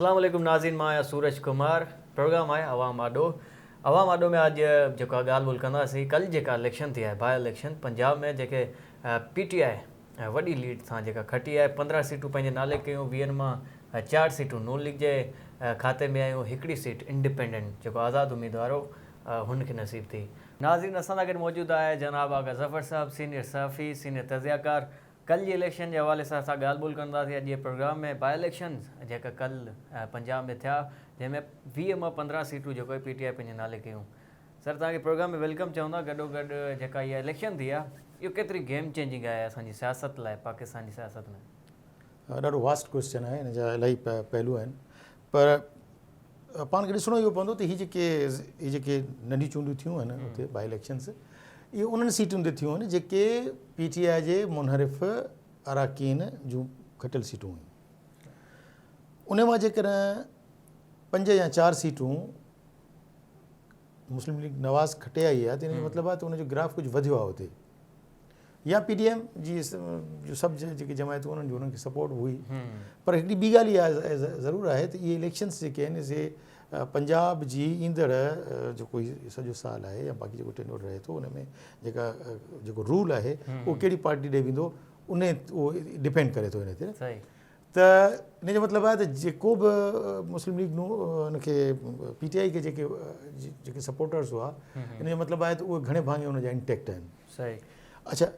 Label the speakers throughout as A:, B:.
A: اسلام عليڪم ناظرين مان آهيان سورج ڪمار پروگرام آهي عوام آڏو عوام آڏو ۾ اڄ جيڪو آهي ڳالهه ٻولهه ڪنداسين ڪل جيڪا اليڪشن ٿي آهي باء اليڪشن پنجاب ۾ جيڪي پي ٽي آء وڏي ليڊ سان جيڪا کٽي آهي 15 سيٽون پنهنجي نالي ڪيون ويهن مان چار سيٽون نون ليگ جي کاتي ۾ آيون هڪڙي سيٽ انڊيپينڊنٽ جيڪو آزاد اميدوار هو هن کي نصيب ٿي. ناظرين اسان سان گڏ موجود آهي جناب آغا ظفر صاحب سينيئر صحافي سينيئر تجزيه ڪار ڪل جي اليڪشن جي حوالي سان اسان ڳالهه ٻولهه ڪنداسين اڄ جي پروگرام ۾ باء اليڪشنز جيڪا ڪل پنجاب ۾ ٿيا جنهن ۾ 20 مان 15 سيٽون جيڪو پي ٽي آء پنهنجي نالي ڪيون سر توهان کي پروگرام ۾ welcome چون ٿا گڏو گڏ جيڪا اها اليڪشن ٿي آهي اهو ڪيتري گيم چينجنگ آهي اسان جي سياست لاء پاڪستان جي سياست ۾.
B: ڏاڍو واسٽ ڪوئسچن آهي ان جا الاهي پهلو آهن پر پاڻ کي ڏسڻو اهو پوندو ته هي جيڪي هي جيڪي ننڍيون چونڊون ٿيون آهن اتي باء اليڪشنس اهي انهن سيٽن تي ٿيون آهن جيڪي پي ٽي آء جي منحرف اراڪين جون کٽيل سيٽون هيون ان مان جيڪڏهن پنج يا چار سيٽون مسلم ليگ نواز کٽي آئي آهي ته ان جو مطلب آهي ته ان جو گراف ڪجهه وڌيو آهي اتي يا پي ڊي ايم جي جو سڀ جيڪي جماعتون انهن جو انهن کي سپورٽ به هئي پر هڪڙي ٻي ڳالهه اها ضرور آهي ته اهي اليڪشنس جيڪي آهن سي پنجاب جي ايندڙ جيڪو هي سڄو سال آهي يا باقي جيڪو ٽينور رهي ٿو ان ۾ جيڪا جيڪو رول آهي اهو ڪهڙي پارٽي ڏي ويندو ان اهو ڊپينڊ ڪري ٿو ان تي ته ان جو مطلب آهي ته جيڪو به مسلم ليگ ان کي پي ٽي آء کي جيڪي جيڪي سپورٽرز هئا ان جو مطلب آهي ته اهي گهڻي ڀاڱي ان جا انٽيڪٽ آهن.
A: صحيح.
B: اڇا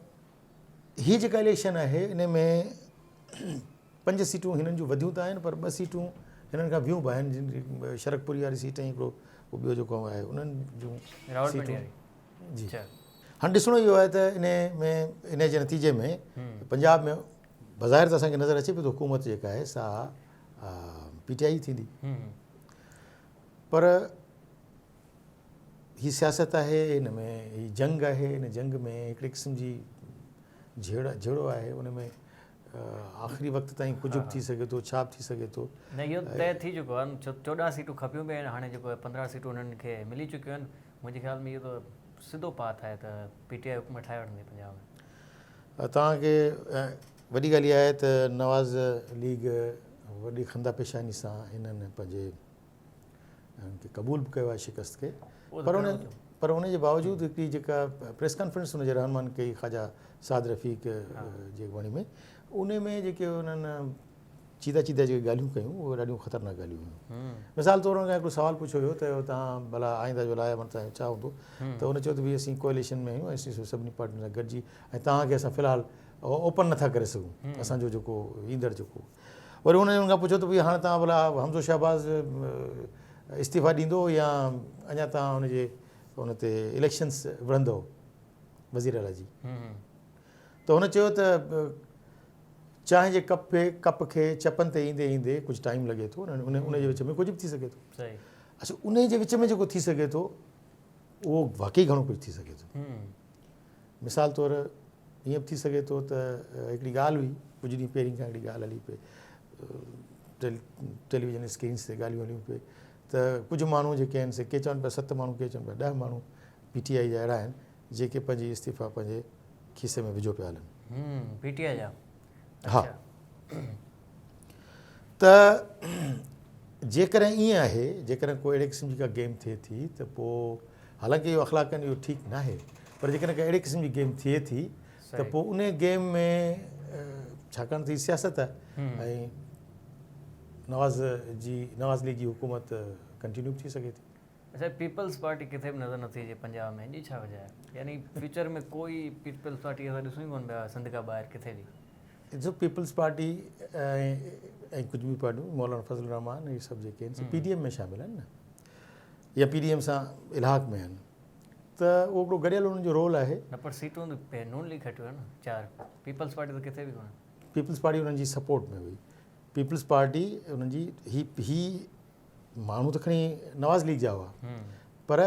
B: هي جيڪا اليڪشن آهي ان ۾ پنج سيٽون هنن جون وڌيون ته آهن پر ٻه سيٽون هنن کان ويون به آهن جن شرقپوري واري سيٽ ۽ هڪڙو ٻيو جيڪو آهي انهن جون سيٽون جي هاڻي ڏسڻو اهو آهي ته ان ۾ ان جي نتيجي ۾ پنجاب ۾ بظاهر ته اسان کي نظر اچي پيو ته حڪومت جيڪا آهي سا پي ٽي آء ئي ٿيندي پر هي سياست آهي هن ۾ هي جنگ آهي هن جنگ ۾ هڪڙي قسم جي جهيڙ جهيڙو آهي ان ۾ آخري وقت تائين ڪجهه به ٿي سگهي ٿو ڇا به ٿي سگهي ٿو.
A: نه اهو طئي ٿي چڪو آهي 14 سيٽون کپيون پيون آهن هاڻي جيڪو 15 سيٽون انهن کي ملي چڪيون آهن منهنجي خيال ۾ اهو ته سڌو پاٿ آهي ته پي ٽي آء حڪومت ٺاهي وٺندي پنجاب ۾.
B: توهان کي وڏي ڳالهه اها آهي ته نواز ليگ وڏي خنده پيشاني سان هنن پنهنجي انهن کي قبول به ڪيو آهي شڪست کي پر ان پر ان جي باوجود هڪڙي جيڪا پريس ڪانفرنس ان جي رهنمائن ڪئي خواجه سعد رفيق جي اڳواڻي ۾ ان ۾ جيڪي انهن چيدا چيدا جيڪي ڳالهيون ڪيون اهي ڏاڍيون خطرناڪ ڳالهيون هيون مثال طور ان کان هڪڙو سوال پڇيو ويو ته توهان ڀلا آئنده جو لاء عمل توهان جو ڇا هوندو ته ان چيو ته ڀي اسين ڪوئليشن ۾ آهيون ۽ اسين سڀني پارٽين سان گڏجي ۽ توهان کي اسان في الحال اوپن نٿا ڪري سگهون اسان جو جيڪو ايندڙ جيڪو وري هن ان کان پڇيو ته ڀئي هاڻي توهان ڀلا حمزو شهباز استعيفا ڏيندو يا اڃا توهان ان جي ان تي اليڪشنس وڙهندو وزير اعليٰ جي ته هن چيو ته چانهه جي ڪپ ڪپ کي چپن تي ايندي ايندي ڪجهه ٽائيم لڳي ٿو ان ان جي وچ ۾ ڪجهه به ٿي سگهي ٿو اڇا ان جي وچ ۾ جيڪو ٿي سگهي ٿو اهو واقعي گهڻو ڪجهه ٿي سگهي ٿو مثال طور ائين به ٿي سگهي ٿو ته هڪڙي ڳالهه هئي ڪجهه ڏينهن پهرين کان هڪڙي ڳالهه هلي پئي ٽيليويزن اسڪرينس تي ڳالهيون هليون پئي ته ڪجهه ماڻهو جيڪي آهن سي ڪي چون پيا ست ماڻهو ڪي چون پيا 10 ماڻهو پي ٽي آء جا اهڙا آهن جيڪي پنهنجي استعيفا پنهنجي کيسي ۾ وجهو پيا هلن.
A: پي ٽي آء جا؟
B: ها. ته جيڪڏهن ائين آهي، جيڪڏهن ڪو اهڙي قسم جي ڪا گيم ٿئي ٿي ته پوء حالانڪه اهو اخلاقن اهو ٺيڪ ناهي پر جيڪڏهن ڪا اهڙي قسم جي گيم ٿئي ٿي ته پوء ان گيم ۾ ڇاڪاڻ ته هي سياست آهي ۽ نواز جي نواز ليگ جي حڪومت ڪنٽينيو به ٿي سگهي ٿي.
A: اڇا پيپلز پارٽي ڪٿي به نظر نٿي اچي پنجاب ۾ جي ڇا وجه آهي يعني فيوچر ۾ ڪوئي پيپلز پارٽي اسان ڏسون ئي ڪون پيا سنڌ کان ٻاهر ڪٿي به.
B: ڏسو پيپلز پارٽي ۽ ڪجهه ٻيون پارٽيون مولانا فضل الرحمان اهي سڀ جيڪي آهن سي پي ڊي ايم ۾ شامل آهن نه يا پي ڊي ايم سان الحاق ۾ آهن ته اهو هڪڙو گڏيل انهن جو رول آهي.
A: نه پر سيٽون ته نون ليگ کٽيو آهي نه چار پيپلز پارٽي ته ڪٿي به ڪونهي.
B: پيپلز پارٽي انهن جي سپورٽ ۾ هئي پيپلز پارٽي انهن جي هي هي ماڻهو ته کڻي نواز ليگ جا هئا پر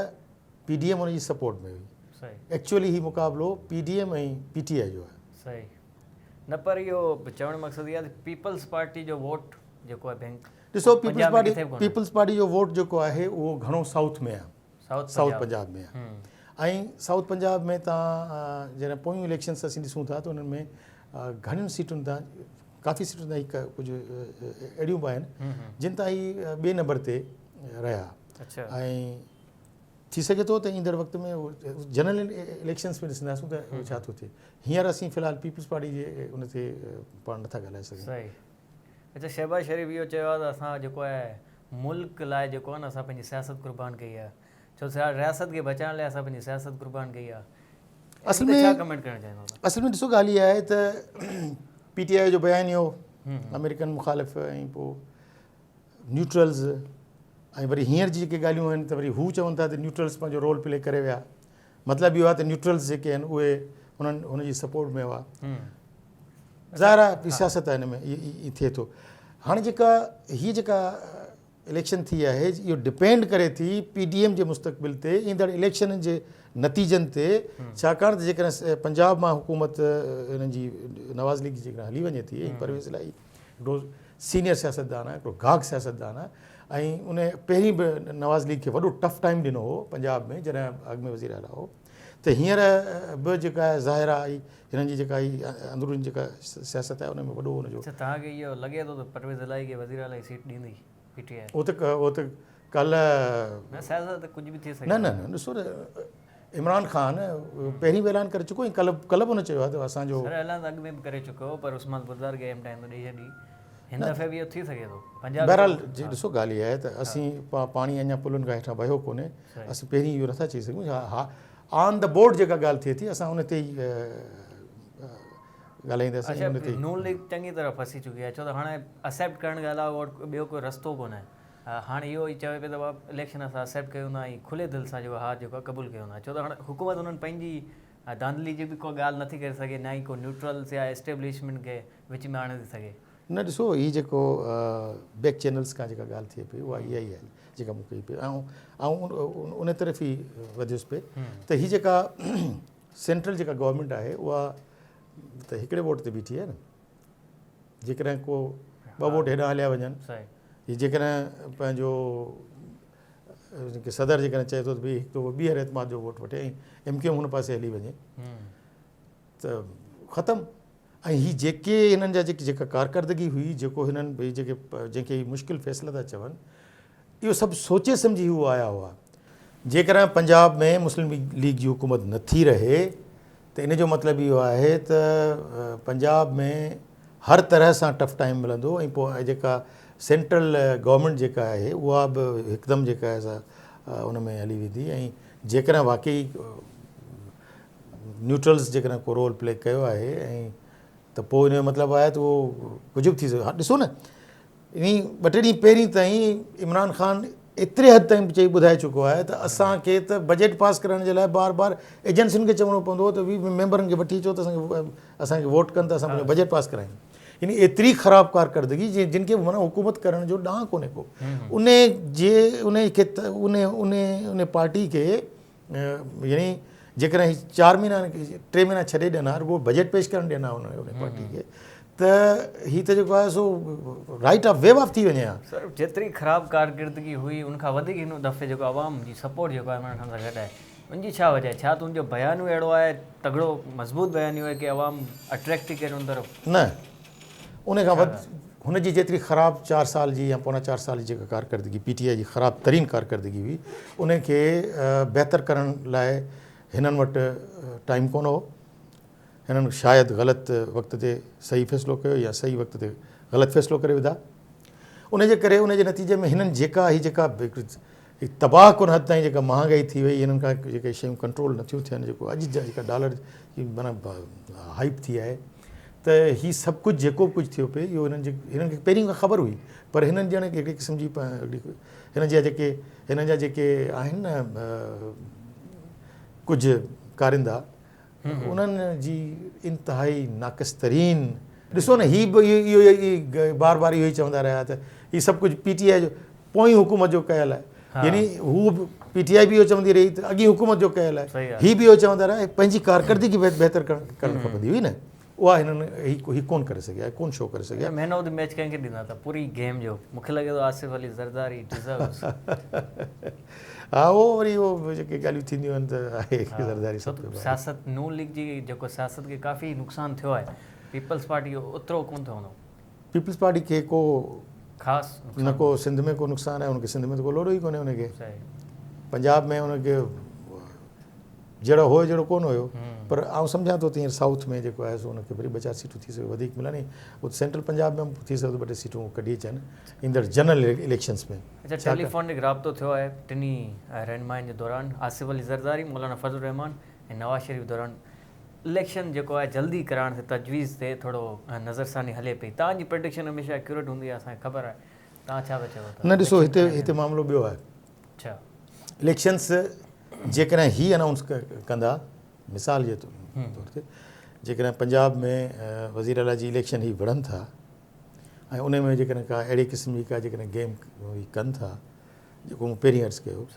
B: پي ڊي ايم ان جي سپورٽ ۾ هئي. ايڪچوئلي هي مقابلو پي ڊي ايم ۽ پي ٽي آء جو آهي.
A: صحيح نه پر اهو چوڻ جو مقصد اهو آهي ته پيپلز پارٽي جو ووٽ جيڪو آهي بينڪ
B: ڏسو پيپلز پارٽي پيپلز پارٽي جو ووٽ جيڪو آهي اهو گهڻو سائوٿ ۾ آهي سائوٿ پنجاب ۾ آهي ۽ سائوٿ پنجاب ۾ تان جڏهن پويون اليڪشنس اسين ڏسون ٿا ته انهن ۾ گهڻين سيٽن تان ڪافي سيٽون تان هي ڪجهه اهڙيون به آهن جن تان هي ٻئي نمبر تي رهيا ۽ ٿي سگهي ٿو ته ايندڙ وقت ۾ جنرل اليڪشنس ۾ ڏسنداسون ته ڇا ٿو ٿئي. هينئر اسين في الحال پيپلز پارٽي جي ان تي پاڻ نٿا ڳالهائي سگهون.
A: صحيح. اچا شهباز شريف اهو چيو آهي ته اسان جيڪو آهي ملڪ لاء جيڪو آهي نه اسان پنهنجي سياست قربان ڪئي آهي ڇو ته رياست کي بچائڻ لاء اسان پنهنجي سياست قربان ڪئي آهي.
B: اصل ۾
A: ڇا ڪمينٽ ڪرڻ چاهيندو؟
B: اصل ۾ ڏسو ڳالهه اها آهي ته پي ٽي آء جو بيانيو آمريڪن مخالف ۽ پوء نيوٽرلز ۽ وري هينئر جي جيڪي ڳالهيون آهن ته وري هو چون ٿا ته نيوٽرلز پنهنجو رول پلي ڪري ويا مطلب اهو آهي ته نيوٽرلز جيڪي آهن اهي انهن هن جي سپورٽ ۾ هئا ظاهر آهي سياست آهي هن ۾ ائين ٿئي ٿو هاڻي جيڪا هي جيڪا اليڪشن ٿي آهي اهو ڊپينڊ ڪري ٿي پي ڊي ايم جي مستقبل تي ايندڙ اليڪشن جي نتيجن تي ڇاڪاڻ ته جيڪڏهن پنجاب مان حڪومت هنن جي نواز ليگ جي جيڪڏهن هلي وڃي ٿي ۽ پرويز الاهي هڪڙو سينيئر سياستدان آهي، هڪڙو گاهڪ سياستدان آهي ۽ ان پهرين به نواز ليگ کي وڏو ٽف ٽائيم ڏنو هو پنجاب ۾ جڏهن اڳ ۾ وزير اعليٰ هو ته هينئر به جيڪا آهي ظاهر آهي هنن جي جيڪا هي اندروني جيڪا سياست آهي ان ۾ وڏو ان جو.
A: اڇا توهان کي اهو لڳي ٿو ته پرويز الاهي کي وزير اعليٰ جي سيٽ ڏيندي پي ٽي آء؟
B: اهو ته اهو ته ڪالهه.
A: نه سياست ته ڪجهه به ٿي سگهي
B: ٿو. نه نه نه ڏسو نه عمران خان پهرين به اعلان ڪري چڪو ۽ ڪلهه ڪلهه به هن چيو آهي ته اسان جو.
A: سر اعلان ته اڳ ۾ به ڪري چڪو هو پر عثمان بردار کي اهم ٽائيم ڏئي ڇڏي هن دفعي به اهو ٿي سگهي ٿو پنجاب
B: بهرحال جي ڏسو ڳالهه اها آهي ته اسين پاڻي اڃا پلن کان هيٺان وهيو ڪونهي اسين پهرين اهو نٿا چئي سگهون ها آن the board جيڪا ڳالهه ٿئي ٿي اسان ان تي ئي ڳالهائينداسين
A: ان تي نون ليگ چڱي طرح ڦسي چڪي آهي ڇو ته هاڻي اسيپٽ ڪرڻ کان علاوه ٻيو ڪوئي رستو ڪونهي هاڻ اهو ئي چوي پيو ته بابا اليڪشن اسان اڪسيپٽ ڪيون ٿا ۽ کلي دل سان جيڪو هار جيڪو آهي قبول ڪيون ٿا ڇو ته هاڻ حڪومت انهن پنهنجي ڌانڌلي جي به ڪو ڳالهه نٿي ڪري سگهي نه ئي ڪو نيوٽرلز يا اسٽيبلشمينٽ کي وچ ۾ آڻي ٿي سگهي.
B: نه ڏسو هي جيڪو بيڪ چينلز کان جيڪا ڳالهه ٿئي پئي اها اها ئي آهي جيڪا مون ڪئي پئي ۽ آئون ان طرف ئي وڌيس پئي ته هي جيڪا سينٽرل جيڪا گورنمينٽ آهي اها ته هڪڙي ووٽ تي بيٺي آهي نه جيڪڏهن ڪو ٻه ووٽ هيڏانهن هليا وڃن هي جيڪڏهن پنهنجو صدر جيڪڏهن چئي ٿو ته ڀئي هڪ دفعو ٻيهر اعتماد جو ووٽ وٺي ۽ ايم ڪيو ايم هن پاسي هلي وڃي ته ختم ۽ هي جيڪي هنن جا جيڪي جيڪا ڪارڪردگي هئي جيڪو هنن ڀئي جيڪي جنهن کي هي مشڪل فيصلا ٿا چون اهو سڀ سوچي سمجهي هو آيا هئا. جيڪڏهن پنجاب ۾ مسلم ليگ جي حڪومت نه ٿي رهي ته ان جو مطلب اهو آهي ته پنجاب ۾ هر طرح سان ٽف ٽائيم ملندو ۽ پوء جيڪا سينٽرل گورنمينٽ جيڪا آهي اها به هڪدم جيڪا آهي سا ان ۾ هلي ويندي ۽ جيڪڏهن واقعي نيوٽرلز جيڪڏهن ڪو رول پلي ڪيو آهي ۽ ته پوء ان جو مطلب آهي ته اهو ڪجهه به ٿي سگهي ڏسو نه انهي ٻه ٽي ڏينهن پهرين تائين عمران خان ايتري حد تائين چئي ٻڌائي چڪو آهي ته اسان کي ته بجيٽ پاس ڪرائڻ جي لاء بار بار ايجنسين کي چوڻو پوندو هو ته وي ميمبرن کي وٺي اچو ته اسان کي ووٽ ڪن ته اسان پنهنجو بجيٽ پاس ڪرايون يعني ايتري خراب ڪارڪردگي جن کي معنيٰ حڪومت ڪرڻ جو ڏانء ڪونهي ڪو ان جي ان کي ان ان ان پارٽي کي يعني جيڪڏهن هي چار مهينا ٽي مهينا ڇڏي ڏين ها رڳو بجيٽ پيش ڪرڻ ڏين ها ان پارٽي کي ته هي ته جيڪو آهي سو رائيٽ آف ويو آف ٿي وڃي ها.
A: سر جيتري خراب ڪارڪردگي هئي ان کان وڌيڪ هن دفعي جيڪو عوام جي سپورٽ جيڪو آهي عمران خان سان گڏ آهي ان جي ڇا وجه آهي ڇا تنهنجو بيانيو اهڙو آهي تگڙو مضبوط بيانيو آهي ڪي عوام اٽريڪٽ ٿي ڪري ان طرف.
B: نه ان کان وڌ هن جي جيتري خراب چار سال جي يا پوڻا چار سال جي جيڪا ڪارڪردگي پي ٽي آء جي خراب ترين ڪارڪردگي هئي ان کي بهتر ڪرڻ لاء هنن وٽ ٽائيم ڪونه هو هنن شايد غلط وقت تي صحيح فيصلو ڪيو يا صحيح وقت تي غلط فيصلو ڪري وڌا ان جي ڪري ان جي نتيجي ۾ هنن جيڪا هي جيڪا تباهه ڪن حد تائين جيڪا مهانگائي ٿي وئي هنن کان جيڪي شيون ڪنٽرول نٿيون ٿين جيڪو اڄ جا جيڪا ڊالر جي معنيٰ هائپ ٿي آهي ته هي سڀ ڪجهه جيڪو به ڪجهه ٿيو پئي اهو هنن جي هنن کي پهرين کان خبر هئي پر هنن ڄڻ هڪڙي قسم جي هنن جا جيڪي هنن جا جيڪي آهن نه ڪجهه ڪارندا انهن جي انتهائي ناقص ترين ڏسو نه هي به اهو ئي بار بار اهو ئي چوندا رهيا ته هي سڀ ڪجهه پي ٽي آء جو پوئين حڪومت جو ڪيل آهي يعني هو پي ٽي آء به اهو چوندي رهي ته اڳين حڪومت جو ڪيل آهي هي به اهو چوندا رهيا پنهنجي ڪارڪردگي بهتر ڪرڻ کپندي هئي نه اها هنن هي هي ڪون ڪري سگهيا ڪون شو ڪري سگهيا.
A: مين آف the match ڪنهن کي ڏيندا ته پوري گيم جو مونکي لڳي ٿو آصف علي زرداري ڊزروز.
B: ها اهو وري اهو جيڪي ڳالهيون ٿينديون آهن ته آهي زرداري سڀ
A: کان سياست نون ليگ جي جيڪو سياست کي ڪافي نقصان ٿيو آهي پيپلز پارٽي جو اوترو ڪون ٿيو هوندو.
B: پيپلز پارٽي کي ڪو
A: خاص
B: نه ڪو سنڌ ۾ ڪو نقصان آهي ان کي سنڌ ۾ ته ڪو لوڏو ئي ڪونهي ان کي پنجاب ۾ ان کي جهڙو هو جهڙو ڪونه هيو پر آئون سمجهان ٿو ته هينئر سائوٿ ۾ جيڪو آهي سو ان کي وري ٻه چار سيٽون ٿي سگهي وڌيڪ ملن ۽ اتي سينٽرل پنجاب ۾ به ٿي سگهي ٿو ٻه ٽي سيٽون ڪڍي اچن ايندڙ جنرل اليڪشنس ۾.
A: اچا ٽيليفونڪ رابطو ٿيو آهي ٽنهي رهنمائن جي دوران آصف علي زرداري، مولانا فضل الرحمان ۽ نواز شريف دوران اليڪشن جيڪو آهي جلدي ڪرائڻ تي تجويز تي ٿورو نظرثاني هلي پئي توهان جي پريڊڪشن هميشه ايڪيوريٽ هوندي آهي اسان کي خبر آهي توهان ڇا پيا چئو ته
B: نه ڏسو هتي هتي معاملو ٻيو آهي
A: اڇا
B: اليڪشنس جيڪڏهن هي انائونس ڪندا مثال جي طور تي جيڪڏهن پنجاب ۾ وزير اعليٰ جي اليڪشن هي وڙهن ٿا ۽ ان ۾ جيڪڏهن ڪا اهڙي قسم جي ڪا جيڪڏهن گيم هي ڪن ٿا جيڪو مون پهرين عرض ڪيو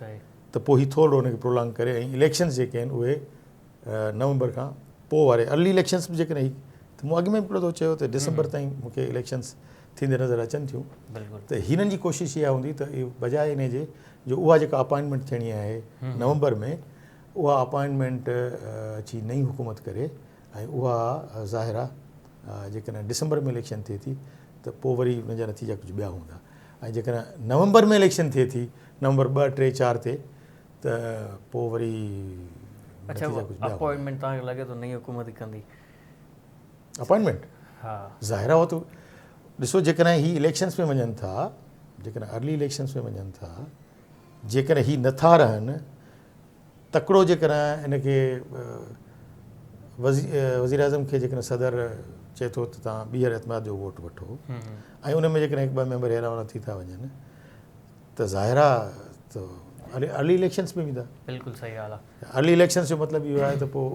B: ته پوء هي ٿورو ان کي پرولانگ ڪري ۽ اليڪشنس جيڪي آهن اهي نومبر کان پوء واري ارلي اليڪشنس به جيڪڏهن هي ته مون اڳ ۾ به هڪڙو دفعو چيو ته ڊسمبر تائين مون کي اليڪشنس ٿيندي نظر اچن ٿيون ته هنن جي ڪوشش اها هوندي ته بجاء ان جي جو اها جيڪا اپائنٽمينٽ ٿيڻي آهي نومبر ۾ اها اپائنٽمينٽ اچي نئين حڪومت ڪري ۽ اها ظاهر آهي جيڪڏهن ڊسمبر ۾ اليڪشن ٿئي ٿي ته پوء وري ان جا نتيجا ڪجهه ٻيا هوندا ۽ جيڪڏهن نومبر ۾ اليڪشن ٿئي ٿي نومبر 2 3 4 تي ته پوء وري
A: اڇا اپوائنٽمينٽ توهان کي لڳي ٿو نئين حڪومت ئي ڪندي؟
B: اپوائنٽمينٽ
A: ها
B: ظاهر آهي ته ڏسو جيڪڏهن هي اليڪشنس ۾ وڃن ٿا جيڪڏهن ارلي اليڪشنس ۾ وڃن ٿا جيڪڏهن هي نٿا رهن تڪڙو جيڪڏهن ان کي وزير اعظم کي جيڪڏهن صدر چئي ٿو ته توهان ٻيهر اعتماد جو ووٽ وٺو ۽ ان ۾ جيڪڏهن هڪ ٻه ميمبر هيرا هورا ٿي ٿا وڃن ته ظاهر آ ته ارلي اليڪشنس ۾ ويندا.
A: بلڪل صحيح ڳالهه
B: آ. ارلي اليڪشنس جو مطلب اهو آهي ته پوء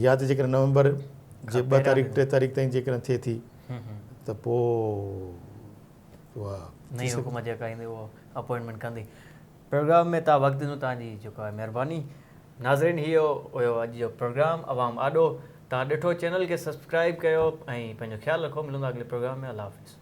B: يا ته جيڪڏهن نومبر جي 2 تاريخ 3 تاريخ تائين جيڪڏهن ٿئي ٿي ته پوء اها
A: نئين حڪومت جيڪا ايندي اهو اپوائنٽمينٽ ڪندي. پروگرام ۾ توهان وقت ڏنو توهان جي جيڪو آهي مهرباني. ناظرين هي هيو اڄ جو پروگرام عوام آڏو توهان ڏٺو چينل کي سبسڪرائب ڪيو ۽ پنهنجو خيال رکو ملون ٿا اڳلي پروگرام ۾ الله حافظ.